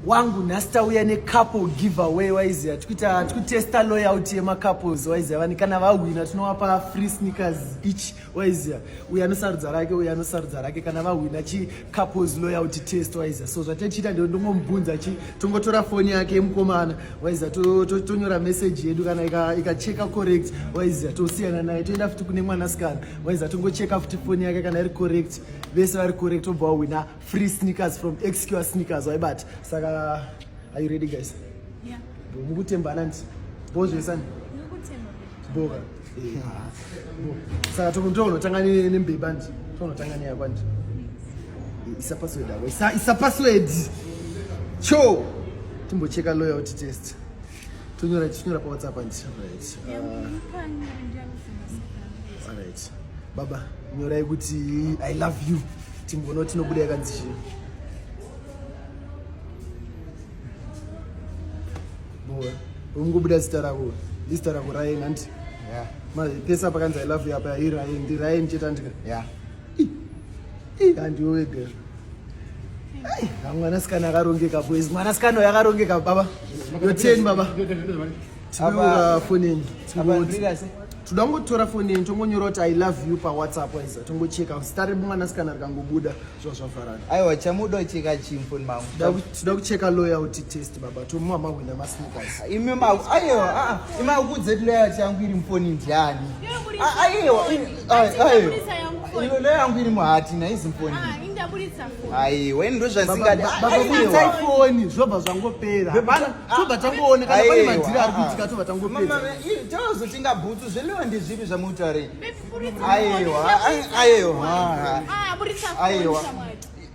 Wangu nhasi tauya necouple giveaway waiziva tikuita tikutesta loyalty yemacouples waiziva vani kana vahwina tinovapa free sneakers each waiziva uyo anosarudza rake uyo anosarudza rake kana vahwina chi couples loyalty test waiziva so zvatetiita ndo ndongomubvunza chi tongotora foni yake yemukomana waiziva tonyora message yedu kana ikacheka correct waiziva tosiyana naye toenda futi kune mwanasikana waiziva tongocheka futi foni yake kana iri correct vese vari correct tobva wahwina free sneakers from xqr sneakers waibata saka are you ready guys? Yeah. Mukutembana nti bo zvesani boka saka tokunotanga nembeba nti tonotanga neyako nti isa password ako isa password cho timbocheka loyalty test tonyora tichinyora pawhatsapp nti right alright baba nyorai kuti I love you timboona kuti tinobuda yakanzi chii boa ungobuda zita rako izita rako Ryan hanti Yeah. pese pakanzi I love you apa iRyan ndiRyan chete andika Yeah. handiwe wega mwanasikana akarongeka boys mwanasikana uyo akarongeka baba yoteni baba tinoura foni yenyu. Toda kungotora foni yenyu tongonyora kuti I love you pawhatsapp waiza tongocheka zita remwanasikana rikangobuda zva zvavharana. Aiwa chamuda cheka chii mufoni mangu? Toda kucheka loyalty test baba tomuwa mahwina masneakers. Imi ma aiwa ah imi akudze kuti loyalty yangu iri mufoni ndiani? Aiwa aiwa. Ilo loyalty yangu iri muhati naizi mufoni. Aiwa ini ndozvandisingadi. Baba buritsai foni zvobva zvangopera. Tobva tangoona kana pane madhiri ari kuitika tobva tangopedza. Tozotenga bhutsu zvelewa ndezvipi zvamutaure? Aiwa aiwa. Aiwa.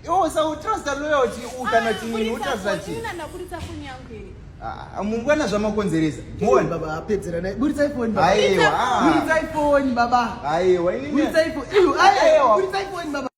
Iwe usautrasta loyalty kana kuti utrasta chii? Mungwana zvamakonzeresa. Muone baba apedzera naye. Buritsai foni baba. Aiwa. Buritsai foni baba. Aiwa. Buritsai foni. Aiwa. Buritsai foni baba.